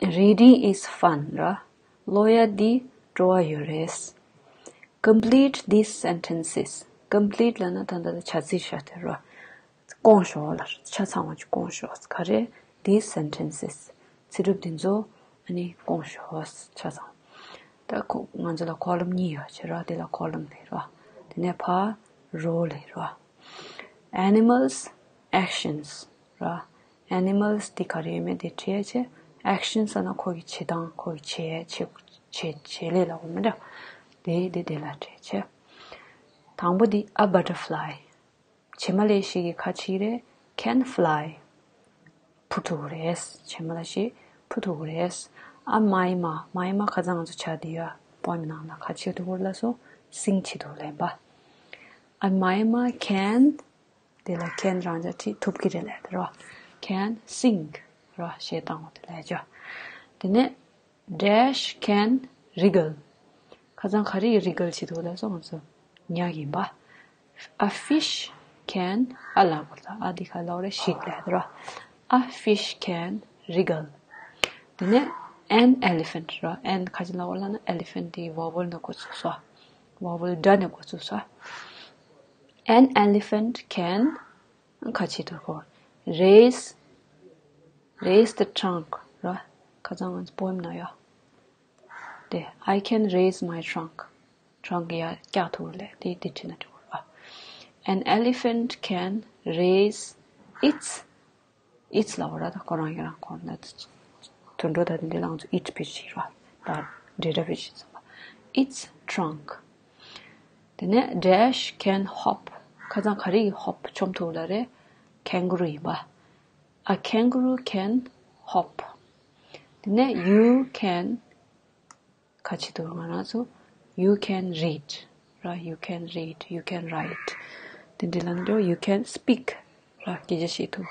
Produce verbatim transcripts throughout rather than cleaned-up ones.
Reading is fun ར། ཀློག་ཡ་འདི་སྤྲོ་བ་ཡོད་རེད། Complete these sentences. Complete ལབ་ན་ད་ལྟ་བྱ་ཚིག་བྱ་དེ་ར། སྐོང་ཤོག་ལ་ཆ་ཚང་བ་ཅིག་སྐོང་ཤོག་ག་རེ། These sentences. ཚིག་གྲུབ་འདི་ཚོ་ཨ་ནི་སྐོང་ཤོག་ཆ་ཚང་། ད་ཁོ་ང་ཚོ་ལ་column གཉིས་ཡོད་བྱས་ར། དེ་ལ་column ལབ་ར། དེ་ནས་ཕར་row ལབ་ར། Animals, actions ར། Animals དེ་ག་རེ་ཡོད་མེད་དེ་བྲིས་བྱས། Actions ཟེར་ན་ཁོ་གི་བྱེད་སྟངས། ཁོ་གི་བྱེད་བྱེད་བྱེད་བྱེད་ལས་ལབ་དགོས་མེད་འགྲོ། དེ་དེ་དེ་ལ་བྲིས་བྱས། དང་པོ་དེ་a butterfly. བྱེ་མ་ལེབ་ཞིག་གི་ཁ་ཕྱེ་རེད། Can fly. འཕུར་ཐུབ་ཀྱི་རེད། བྱེ་མ་ལེབ་ཞིག་འཕུར་ཐུབ་ཀྱི་རེད། A mime, mime ཁ་སང་ང་ཚོ་བྱ་དེ་ཡོད་པོ་ཡིན་ནང་ལ་ཁ་ཕྱེ་ཐུབ་ཀྱི་རེད་ལབ་སོང་། Sing བྱེད་ཐུབ་ལབ་པ། A mime can དེ་ལ་can རང་འཇགས་བྲིས། ཐུབ་ཀྱི་རེད་ལབ་དེ་རོ། Can sing རོ། གཞས་བཏང་བ་དེ་ལབ་ཅོ། དེ་ནས་dash can wriggle. ཁ་སང་ག་རེ་ཡི་wriggle བྱེད་ཐུབ་ལབ་སོང་ང་ཚོ་ཉ་ཡིན་པ། A fish can ཨ་ལབ་དགོས་ལ། ཨ་འདི་ག་ལབ་རེད། ཤིག་ལབ་དེ་རོ། A fish can wriggle. དེ་ནས་an elephant རོ། An ག་ཅི་ལབ་དགོས་ལབ་ན་elephant དེ་vowel ནས་འགོ་ཚུགས་སོ། Vowel སྒྲ་ནས་འགོ་ཚུགས་སོ། An elephant can ག་ཅི་ཐུབ་ཀྱི་རེད། Raise, raise the trunk ར། ཁ་སང་ང་ཚོ་poem ནང་ཡོད་དེ། I can raise my trunk. Trunk ཡ་བཀྱག་ཐུབ་ལབ་དེ་དེ་བྲིས་ན་འགྲིག་གི་རེད། An elephant can raise its, its ལབ་པ་ར། ད་ཁོ་རང་གིས་རང་ཁོ་ན་དུད་འགྲོ་ད་དེ་འདྲ་ལ་ང་ཚོ་it བེད་སྤྱོད་བྱེད་ར། ད་འབྲེལ་སྒྲ་བེད་སྤྱོད་བྱེད་ཙམ་པ། Its trunk. དེ་ནས་dash can hop. ཁ་སང་ག་རེ་ཡིས་hop མཆོང་ཐུབ་ལབ་རེད། Kangaroo ཡིན་པ། A kangaroo can hop. དེ་ནས་you can ག་ཅི་ཐུབ་ང་རང་ཚོ། You can read ར། You can read, you can write. དེ་འདྲ་ལབ་འགྲོ། You can speak ར། སྐད་ཆ་བཤད་ཐུབ།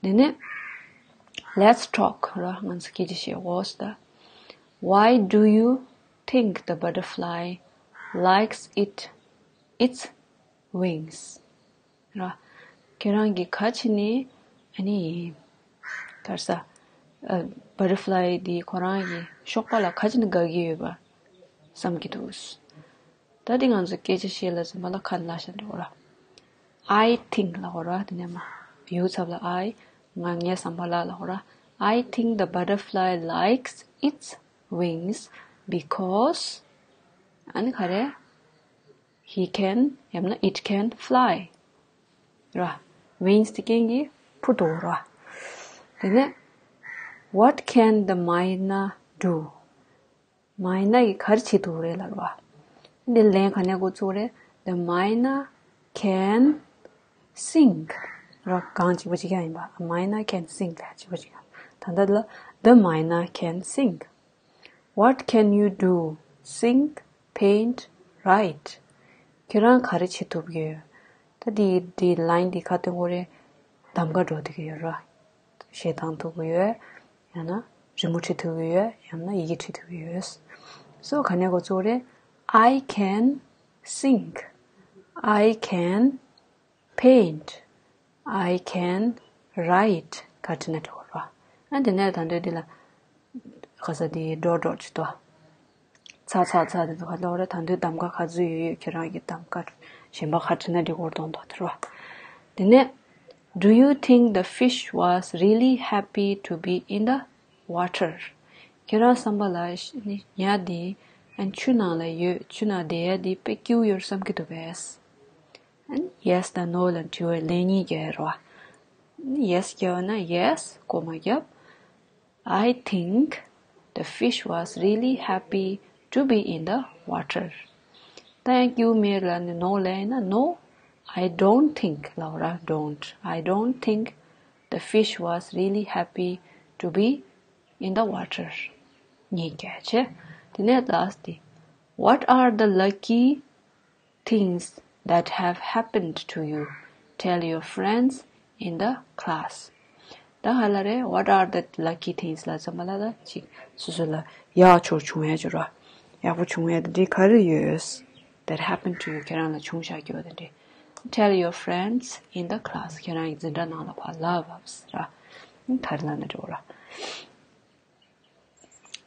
དེ་ནས་let's talk ར། ང་ཚོ་སྐད་ཆ་བཤད་འོས་ད། Why do you think the butterfly likes it, its wings? ར། ཁྱེད་རང་གིས་ག་ཅི་ནས་ཨ་ནི་ག་རེ་ཟ། ཨ། butterfly དེ་ཁོ་རང་གི་གཤོག་པ་ལ་ག་ཅི་ནས་དགའ་གི་ཡོད་པ་བསམ་གྱི་འདུག་ད་དེ་ང་ཚོ་སྐད་ཆ་བཤད་ལབ་ཙམ་པ་ལ་ཁ་ནས་ལབ་བཞག་འགྲོ་ར། I think ལབ་དགོས་ར། དེ་ནས་མ་you ཚབ་ལ་I། ང་ངའི་བསམ་པ་ལ་ལབ་དགོས་ར། I think the butterfly likes its wings because ཨ་ནི་ག་རེ། He can ཡང་ན་it can fly ར། Wings དེ་རྐྱེན་གྱིས་འཕུར་ཐུབ་ར། དེ་ནས་What can the myna do? མའི་ན་ཡིས་ག་རེ་བྱེད་ཐུབ་རེད་ལབ་ར། འདི་ལན་ག་ནས་འགོ་ཚུགས་རེད། The myna can sing ར། གང་གཅིག་པ་གཅིག་རྐྱང་ཡིན་པ། A myna can sing ལ་གཅིག་པ་གཅིག་རྐྱང་། ད་ལྟ་ལ་The myna can sing. What can you do? Sing, paint, write. ཁྱེད་རང་ག་རེ་བྱེད་ཐུབ་ཀྱི་ཡོད། ད་འདི་འདི་line འདི་ག་སྟོན་དགོས་རེད། གདམ་ག་འགྲོ་ཐུབ་ཀྱི་ཡོད་ར། གཞས་བཏང་ཐུབ་ཀྱི་ཡོད། ཡང་ན་རི་མོ་འབྲི་ཐུབ་ཀྱི་ཡོད། ཡང་ན་ཡི་གེ་འབྲི་ཐུབ་ཀྱི་ཡོད། So ག་ནས་འགོ་ཚུགས་རེད། I can sing. I can paint. I can write. ག་བྲིས་ན་འགྲིག་གི་རེད་པ། ཨ་དེ་ནས་ད་འདོད་འདི་ལ་ག་ས་དེ་dot dot ཅིག་ཏོ། ཚ་ཚ་ཚ་དེ་ཚོ་ག་ལོག་རེད། ད་འདོད་གདམ་ག་ག་ཚོད་ཡོད་ཡོད། ཁྱེད་རང་གི་གདམ་ག་གཞན་པ་ག་བྲིས་ན་འགྲིག་གི་རེད་དོན་དག་དེ་རེད་པ། དེ་ནས Do you think the fish was really happy to be in the water? ཁྱེད་རང་བསམ་པ་ལ་ཉ་དེ་ཆུ་ནང་ལ་ཡོད། ཆུ་ནང་བསྡད་ཡ་དེ་དཔེ་སྐྱིད་པོ་ཡོད་བསམ་གྱི་འདུག་གས། Yes དང་no ལ་དྲི་བའི་ལན་གཉིས་རྒྱག་རོགས། Yes རྒྱབ་ན་yes སྐོར་མ་རྒྱབ། I think the fish was really happy to be in the water. ད་ཡང་སྐྱིད་པོ་མེད་ལབ་ནས་no ལབ་ཡིན་ན། No, I don't think ལབ་ར། Don't. I don't think the fish was really happy to be in the water. གཉིས་རྒྱག་བྱས། དེ་ནས་last དེ། What are the lucky things that have happened to you? Tell your friends in the class. ད་ག་ལབ་རེད། What are the lucky things ལབ་ཙམ་པ་ལ་ད་ཅིག་སོ་སོ་ལ་ཡག་ཕྱོགས་བྱུང་ཡ་ཅིག་ར། ཡག་པོ་བྱུང་ཡ་དེ་འདྲའི་ག་རེ་ཡོད། That happened to you. ཁྱེད་རང་ལ་བྱུང་བཞག་རྒྱུ་བ་དེ་འདྲའི། Tell your friends in the class. ཁྱེད་རང་གི་འཛིན་གྲྭ་ནང་ལ་ཕར་ལབ་བབས་ར། ག་རེ་ལབ་ན་འགྲིག་གི་རེད།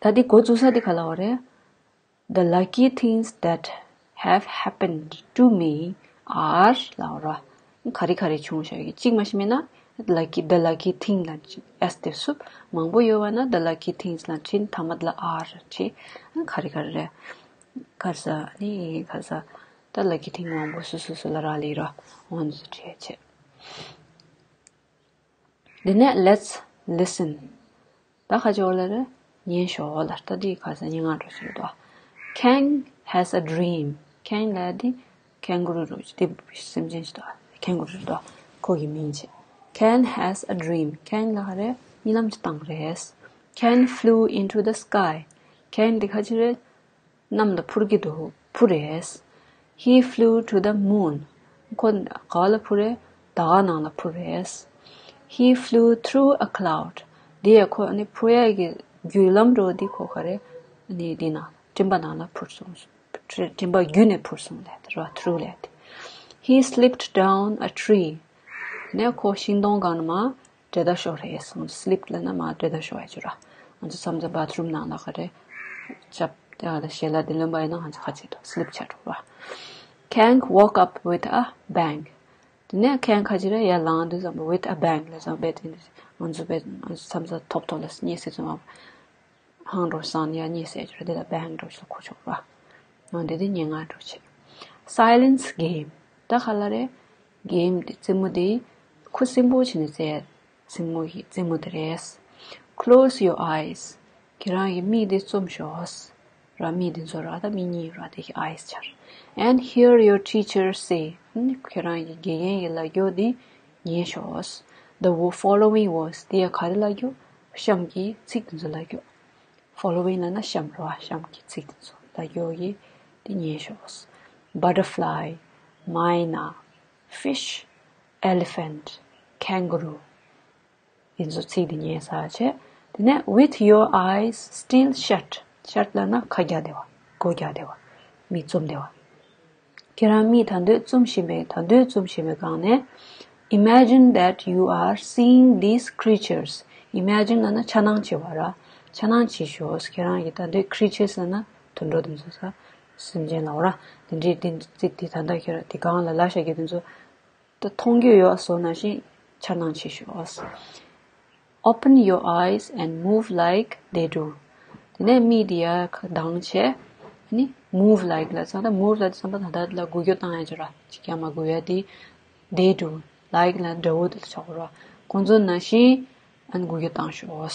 ད་འདི་འགོ་བཙུགས་ས་འདི་ག་ལབ་པ་རེད། The lucky things that have happened to me are ལབ་པ་རེད། ག་རེ་ག་རེ་བྱུང་བཞག་གི་གཅིག་མ་གཏོགས་མེད་ན། Lucky, the lucky thing ལ་S དེ་སུབ། མང་པོ་ཡོད་པ་ན་the lucky things ལ་ཕྲིན། ཐ་མ་ལ་are བྲིས། ག་རེ་ག་རེ་རེད། ག་རེ་ཟ་ནི་ག་རེ་ཟ། ད་lucky thing མང་པོ་སུ་སུ་སུ་ལ་རག་ལས་ར། འོ་འདི་ཚོ་བྲིས་བྱས། དེ་ནས་let's listen. ད་ཁ་ཅིག་འོ་ལ་རེ་ཉན་ཤོག་འོ་ལ། ད་འདི་ག་ས་སྙན་ངག་འགྲོ་ཞིག་རེད་དོ། Ken has a dream. Ken ལ་འདི་ཁེན་གུ་རུ་རུ་འདི་སེམས་ཅན་ཞིག་དོ། ཁེན་གུ་རུ་རུ་དོ། ཁོ་གི་མིང་བྱས། Ken has a dream. Ken ལ་ག་རེ་གཉིད་ལམ་ཅིག་བཏང་རེད། Ken flew into the sky. Ken འདི་ག་ཅི་རེད། གནམ་ལ་འཕུར་གྱི་འདུག་འཕུར་རེད། He flew to the moon. ཁོ་ག་ལ་འཕུར་རེད། ཟླ་བ་ནང་ལ་འཕུར་རེད། He flew through a cloud. འདི་ཡ་ཁོ་ནི་འཕུར་ཡ་གི་བརྒྱུད་ལམ་འགྲོ་འདི་ཁོ་ག་རེ་ནི་འདི་ནང་སྤྲིན་པ་ནང་ལ་འཕུར་སོང་། སྤྲིན་པ་བརྒྱུད་ནས་འཕུར་སོང་ལབ་དེ་ར། Through ལབ་དེ། He slipped down a tree. ནས་ཁོ་ཤིང་སྡོང་སྒང་ནས་མར་འདྲེད་ཤོར་རེད། སོང་slip ལབ་ན་མར་འདྲེད་ཤོར་ཡ་ཅིག་ར། ང་ཚོ་མཚམས་མཚམས་bathroom ནང་ལ་ག་རེ་ཞབས་ལ་ཞལ་ལག་དེ་ལོན་པ་ཡིན་ན་ང་ཚོ་ཁ་ཚིག་ཏུ་slip ཆགས་འགྲོ་ར། Ken woke up with a bang. དེ་ནས་Ken ཁ་ཅིག་ར་ཡར་ལངས་དུས་ཙམ་པ་with a bang ལབ་ཙམ་པ་དེ་ང་ཚོ་པས་ང་ཚོ་མཚམས་མཚམས་ཐོབ་ཐོབ་ལ་གཉིད་སད་ཙམ་པ། ཧང་འགྲོ་སང་ཡ་གཉིད་སད་ཅོ་ར་དེ་ལ་bang འགྲོ་ཞིག་ལ་གོ་ཆོག་ར། འོ་འདི་དེ་སྙན་ངག་འགྲོ་ཆེ། Silence game. ད་ག་ལ་རེད། game དེ་རྩེད་མོ་དེ་ཁུ་སིམ་པོ་བྱས་ནས་རྩེད་རྩེད་མོ་ཡི་རྩེད་མོ་དེ་རེད། Close your eyes. ཁྱེད་རང་གི་མིག་དེ་བཙུམ་ཤོག་ར། མིག་དེ་ཚོ་ར་ད་མིག་གཉིས་ར་དེ་གི་eyes ཆར། And hear your teacher say. ཁྱེད་རང་གི་དགེ་རྒན་གྱི་ལབ་རྒྱུ་དེ་ཉན་ཤོག The following words. དེ་ཡ་ག་རེ་ལབ་རྒྱུ། གཤམ་གྱི་ཚིག་དེ་ཚོ་ལབ་རྒྱུ། Following ལབ་ན་གཤམ་རོ། གཤམ་གྱི་ཚིག་དེ་ཚོ་ལ་ཡོད་ཡི་དེ་ཉན་ཤོག Butterfly, myna, fish, elephant, kangaroo. དེ་ཚོ་ཚིག་དེ་ཉན་ས་བྱས། དེ་ནས་with your eyes still shut. Shut ལབ་ན་ཁ་རྒྱག་བསྡད་པ། སྒོ་རྒྱག་བསྡད་པ། མིག་བཙུམ་བསྡད་པ། ཁྱེད་རང་མིག་ད་འདོད་བཙུམ་བཞིན་པའི་ད་འདོད་བཙུམ་བཞིན་པའི་སྒང་ནས། Imagine that you are seeing these creatures. Imagine ལབ་ན་འཆར་སྣང་བྱེད་པ་ར། འཆར་སྣང་བྱེད་ཤོག་ཁྱེད་རང་གིས་ད་འདོད་creatures ལབ་ན་དུད་འགྲོ་དེ་ཚོ་ས། སེམས་ཅན་ལབ་ར། དེ་འདྲའི་དེ་ཚིག་དེ་ད་ལྟ་ཁྱེད་རང་དེ་སྒང་ལ་ལབ་བཞག་གི་དེ་ཚོ་ད་མཐོང་རྒྱུ་ཡོད་བཟོ་ནང་བཞིན་འཆར་སྣང་བྱེད་ཤོག Open your eyes and move like they do. དེ་ནས་མིག་དེ་ཡར་གདངས་བྱས། ཨ་ནི་move like ལབ་ཙང་ད་move ལབ་ཙང་ད་ད་ལ་འགུལ་སྐྱོད་བཏང་ཡ་ཅིག་ར། ཅིག་ཀྱང་མ་འགུལ་ཡ་དེ། They do. Like ལབ་འདྲ་བོ་དེ་ལ་ཆགས་ར། ཁོང་ཚོ་ནང་བཞིན་ཨ་ནི་འགུལ་སྐྱོད་བཏང་ཤོག